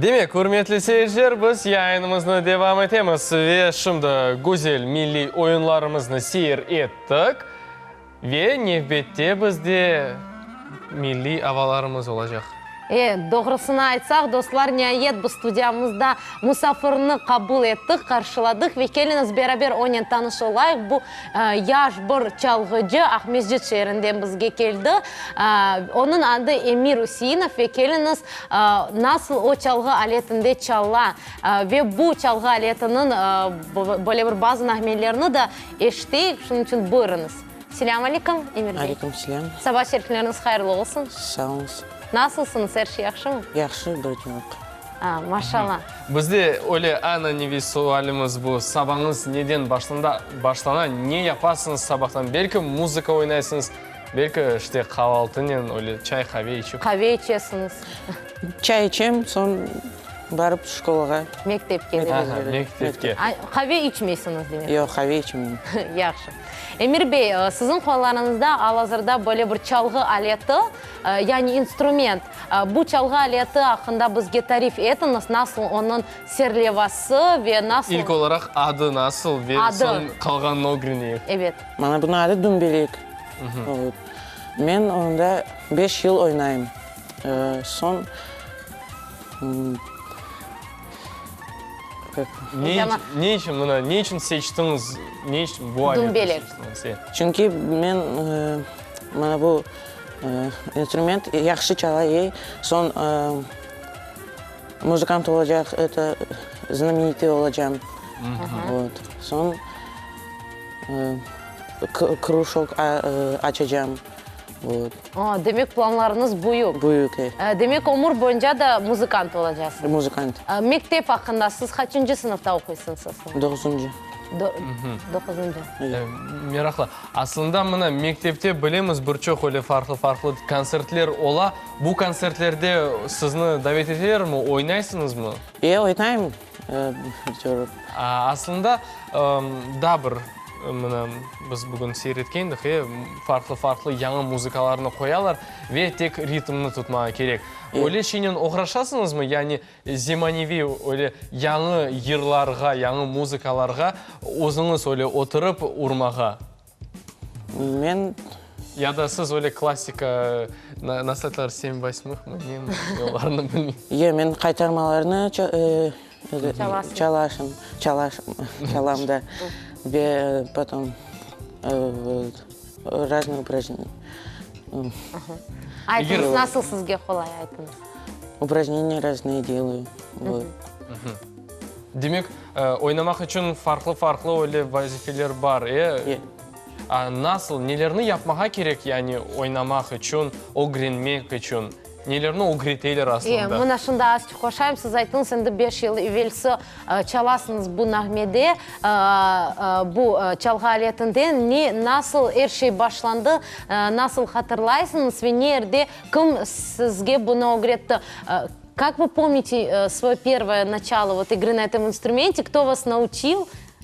Demek, ürmetli seyirciler, biz yayınımıznı devam etemiz ve şimdi güzel milliy oyunlarımıznı seyir ettik ve nevbette bizde milliy avalarımız olacaq. E, doğrusını aytsaq, dostlar, niayet biz studiyamızda musafirni qabul ettik, qarşıladıq ve keliñiz beraber onen tanış olayıq. Bu yaş bir çalğıcı Aqmescit şeerinden bizge keldi. Onıñ adı Emir Üseinov ve keliñiz, nasıl o çalğı aletinde çala ve bu çalğı aletiniñ böyle bir bazı nağmelerini da eşiteyik, şunıñ içün buyurıñız. Selâm aleyküm, Emir bey. Aleyküm selâm. Saba şerifleriñiz hayırlı olsun. Sağ oluñız. Nasılsıñız, er şey yahşımı? Yahşı, bir çoq. A, maşallah. Bizde öyle ananeviy sualimiz bu, sabañız neden başlana, ne yapasıñız sabahtan? Belki muzıka oynaysıñız, Belki, işte, qavaltınen öyle çay, qave içip. Qave içesiñiz. Çay içem, soñ barıp şkolağa. Mektepke. Aha, mektepke. Qave içmeysiñiz, demek. Yoq, qave içmeyim. Yahşı. Emir bey, siziñ qollarıñızda al-azırda böyle bir çalğı aleti, yani instrument. Bu çalğı aleti aqqında bizge tarif etiñiz, nasıl onıñ serlevası ve nasıl. İlk olaraq adı nasıl ve soñ qalğanını ögreneyik. Ebet. Mana bunıñ adı dumbelek. Men onda beş yıl oynayım. Soñ Ne içün mına, ne içün seçtiñiz, ne içün bu aletni seçtiñiz? Çünki men mana bu instrument yahşı çala, soñ muzıkant olacaq, eto, znamenitый olacam. Vot. Soñ krujok açacam. Vot. A, demek planlarıñız büyük. Büyük, e. Demek ömür boyunca da muzıkant olacaqsıñız. Muzıkant. Mektep aqqında, siz qaçıncı sınıfta oquysıñız asıl? Doquzıncı. Doquzıncı. Meraqlı. Aslında, mına, mektepte bilemiz, bir çoq öyle farqlı-farqlı kontsertler ola. Bu kontsertlerde sizni davet etelermi, oynaysıñızmı? E, oynayım. Aslında, daa bir, mına, biz bugün seyir etkendik, e, farqlı-farqlı yañı muzıkalarnı qoyalar ve tek ritmni tutmağa kerek. Öyle şeynen oğraşasıñızmı? Yani zemaneviy öyle yañı yırlarğa, yañı muzıkalarğa özüñiz öyle oturıp urmağa? Men. Ya da siz öyle klassika, nasıl aytalar, sem vosmıhmı, nemi, olarnı bilmeyim. Yoq, men qaytarmalarnı çalasım, çalam da. Ve potom razne uprajneniya. Aytıñız, nasıl sizge qolay, aytıñız. Uprajneniya razne delayu. Demek, oynamaq içün farqlı-farqlı öyle vazifeler bar, e? E. A nasıl, nelerni yapmağa kerek, yani oynamaq içün, ögrenmek içün? Nelerni ögreteler aslında? E, mına şunda azçıq qoşayım, siz ayttıñız, endi beş yıl evelsi çalasıñız bu nağmede, bu çalğı aletinde. Ne, nasıl er şey başlandı, nasıl hatırlaysıñız ve nerde, kim sizge bunı ögretti? Kak vı pomnite svoye pervoye načalo vot igry na etom instrumente, kto vas nauçil,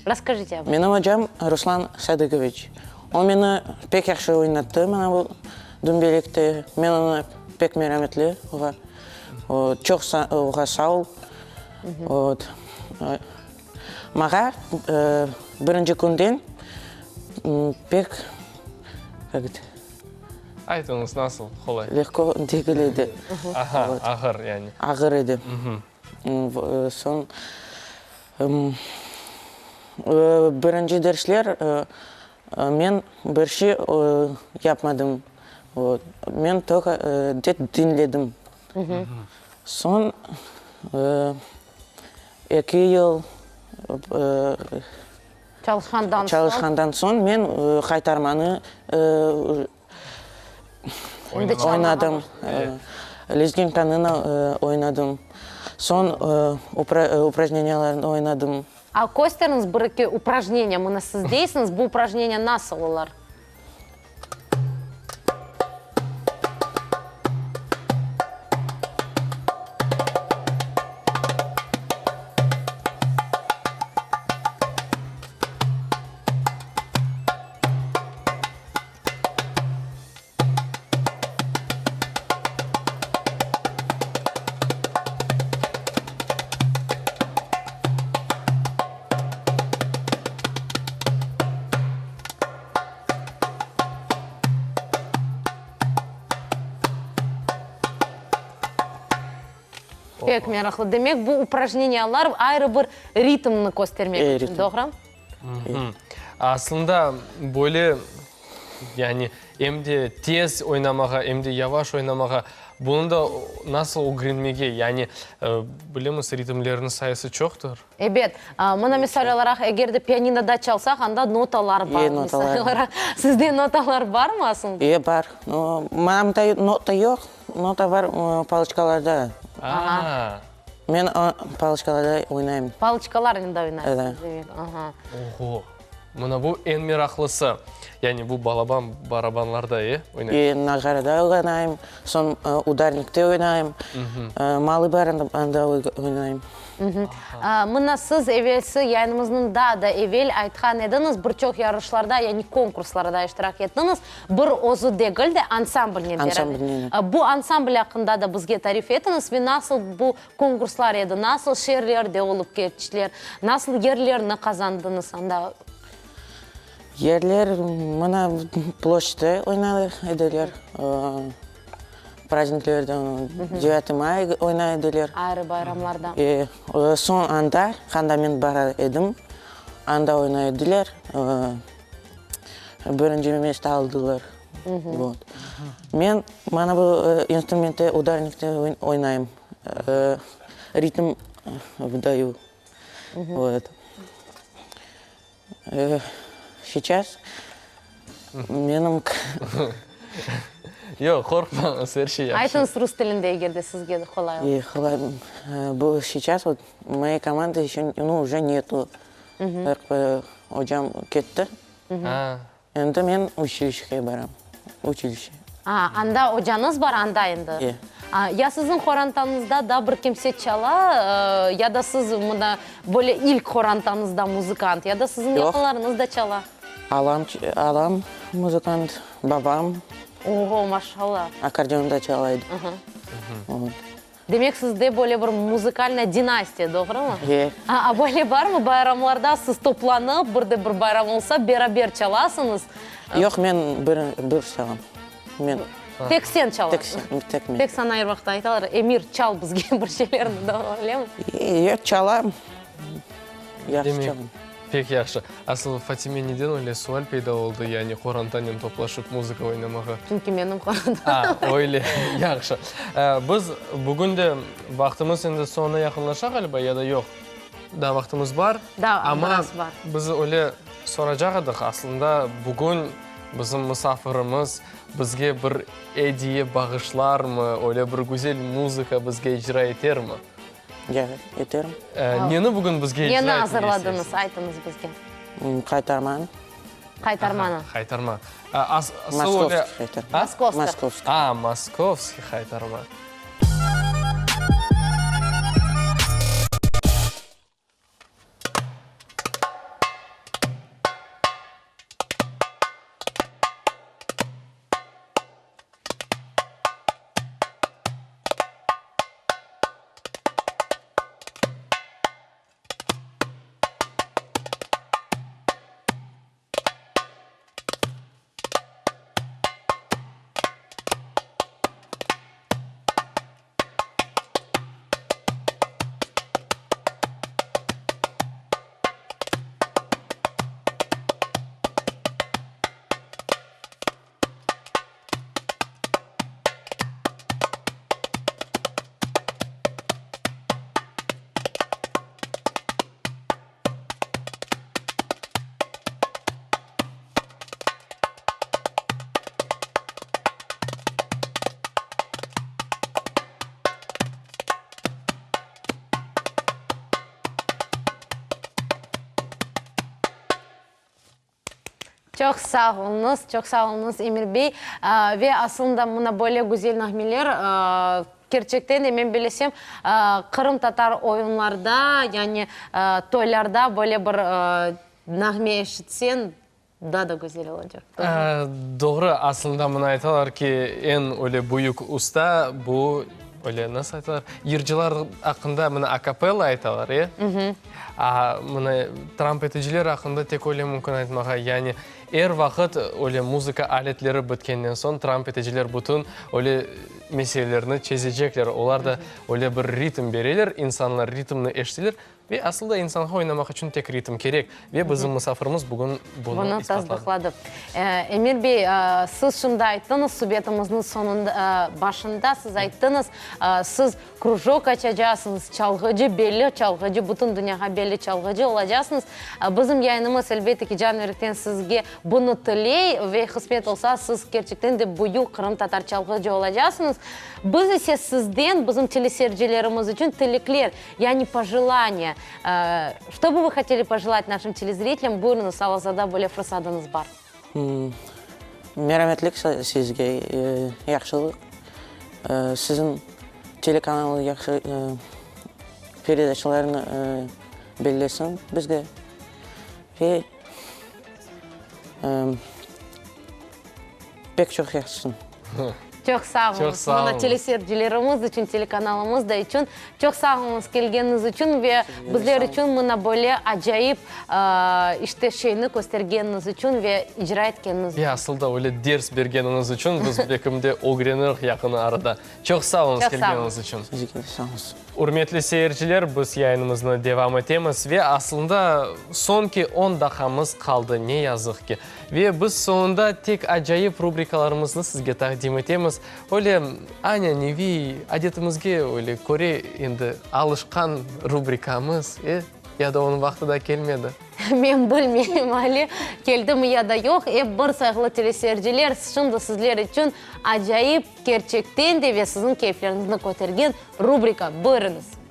rasskajite ob etom. Menim ocam Ruslan Sadıkoviç. O meni pek yahşı oynattı mana bu dumbelekte. Men oña pek merametli oğa. Çoq oğa sağ ol. Vot. Mağa birinci künden pek, kak eto. Aytıñız, nasıl qolay? Legko degil edi. Aha, ağır yani. Ağır edi. Soñ birinci dersler men bir şey yapmadım. Men tolko tek diñledim. Soñ eki yıl Çalışqandan soñ. Çalışqandan soñ men qaytarmanı oynadım. Lezginkanı oynadım. Soñ uprajneniyalarnı oynadım. A kösteriñiz bir-eki uprajneniya, mına siz deysiñiz, bu uprajneniya nasıl olar? Pek meraqlı. Demek, bu uprajneniyalar ayrı bir ritmni köstermek içün, doğru? Aslında, böyle, yani, em de tez oynamağa, em de yavaş oynamağa, bunı da nasıl ögrenmege, yani, bilemiz, ritmlerniñ sayısı çoqtır. Ebet. Mına, misal olaraq, eger de pianinoda çalsaq, anda notalar bar, misal olaraq. Sizde notalar barmı asıl? E, bar. Mana mında nota yoq, nota bar paloçkalarda. A! Men paloçkalarda oynayım. Paloçkalarnen de oynaysıñız, demek. Aha. Oho! Mına bu eñ meraqlısı. Yani bu balaban barabanlarda, e, oynaysıñ? E, nagarada oynayım, soñ udarnikte oynayım, malıy barabanda oynayım. Mına siz evelsi yayınımıznıñ daa da evel aytqan ediñiz, bir çoq yarışlarda, yani konkurslarda iştirak ettiñiz, bir özü degil de, ansamblnen beraber. Ansamblnen. Bu ansambl aqqında da bizge tarif etiñiz ve nasıl bu konkurslar edi, nasıl şeerlerde olıp keçtiler, nasıl yerlerni qazandıñız anda? Yerler, mına ploşçta oynay ediler. Prazniklerde, Devyatı may oynay ediler. Ayrı bayramlarda. E, soñ anda, qanda men bara edim, anda oynay ediler. Birinci mesta aldılar. Vot. Men mana bu instrumentte, udarnikte oynayım. Ritm vdayu. Vot. Seyças menim. Yoq, qorqmañız, er şey yahşı. Aytıñız rus tilinde, eger de sizge qolay olsa. Qolay. Bu seyças vot moyey komandı еще, nu, uje netu. Ocam ketti. Endi men uçilişege baram, uçilişe. A, anda ocañız bar, anda endi? E. A, ya siziñ qorantañızda da bir kimse çala, ya da siz mında böyle ilk qorantañızda muzıkant, ya da siziñ Yoq. yaqınlarıñız da çala? Alam, alam muzıkant, babam. Oho, maşallah. Akkordeonda çala edi. Vot. Demek, sizde böyle bir muzıkalnaya dinastiya, doğrumı? Ye. A, böyle barmı, bayramlarda siz toplanıp, bir de bir bayram olsa, beraber çalasıñız? Yoq, men bir, bir çalam. Men. Tek sen çalasıñ? Tek sen, tek men. Tek saña er vaqıt aytalar, Emir, çal bizge bir şeylerni, öylemi? Yoq, çalam. Yahşı Demek, çalam. Pek yahşı. Asıl, Fatime, neden öyle sual peyda oldı, yani qorantanen toplaşıp muzıka oynamağa? Çünki menim qorantam. A, öyle, yahşı. Biz bugün de vaqtımız endi soñuna yaqınlaşa ğaliba, ya da yoq? Daa vaqtımız bar. Daa biraz bar. Amma biz öyle soracaq edik, aslında bugün bizim musafirimiz bizge bir ediye bağışlarmı, öyle bir güzel muzıka bizge icra etermi? Ya, eterim. Neni bugün bizge icra Neni etmege azırladıñız, isteysiñiz? aytıñız bizge. Qaytarmanı. Qaytarmanı. Aha, qaytarma. Asıl öyle. Moskovskiy qaytarma. Moskovskiy. Moskovskiy. A, moskovskiy qaytarma. Çoq sağ oluñız, çoq sağ oluñız, Emir bey. Ve aslında mına böyle güzel nağmeler, kerçekten de men bilesem, qırımtatar oyunlarda, yani toylarda böyle bir nağme eşitseñ, daa da güzel olacaq. Doğru, aslında mına aytalar ki, eñ öyle büyük usta bu, öyle nasıl aytalar, yırcılar aqqında mına akapella aytalar, e? A, mına trampeticiler aqqında tek öyle mümkün aytmağa, yani. Er vaqıt öyle muzıka aletleri bitkenden soñ trampeteciler bütün öyle meselelerni çezecekler. Olar da öyle bir ritm bereler, insanlar ritmni eşiteler ve asıl da insanğa oynamaq içün tek ritm kerek. Ve bizim musafirimiz bugün bunı Bunı isbatladı. tasdıqladı. Emir bey, siz şimdi ayttıñız, subetimizniñ soñunda, başında siz ayttıñız, siz Krujok açacasıñız, çalğıcı, belli çalğıcı, bütün dünyağa belli çalğıcı olacasıñız. Bizim yayınımız, elbette ki, can yürekten sizge bunı tiley ve qısmet olsa, siz kerçekten de büyük qırımtatar çalğıcı olacasıñız. Biz ise sizden, bizim teleseyircilerimiz içün tilekler, yani pojelaniya, Что бы вы хотели пожелать našim telezritelям? Buyurıñız, al-azırda böyle fırsatıñız bar. Merametlik sizge, yahşılıq. Siziñ telekanalı yahşı peredaçalarnı bellesin bizge. Ve pek çoq yahşısın. Çoq sağ oluñız. Mına teleseyircilerimiz içün, telekanalımız da içün çoq sağ oluñız kelgeniñiz içün ve bizler içün mına böyle acayip, işte, şeyni köstergeniñiz içün ve icra etkeniñiz içün. Ve asıl da öyle ders bergeniñiz içün biz belkim de ögrenirq yaqın arada. Çoq sağ oluñız kelgeniñiz içün. Sizge de sağ oluñız. Ürmetli seyirciler, biz yayınımıznı devam etemiz ve aslında soñki on daqqamız qaldı, ne yazıq ki. Ve biz soñunda tek acayip rubrikalarımıznı sizge taqdim etemiz. Öyle añaneviy, adetimizge öyle köre endi alışqan rubrikamız, e, ya da onıñ vaqtı da kelmedi. Men bilmeyim ale, keldimi ya da yoq. Ep bir, sayğılı teleseyirciler, şimdi sizler içün acayip, kerçekten de ve siziñ keyfleriñizni kötergen rubrika. Buyurıñız.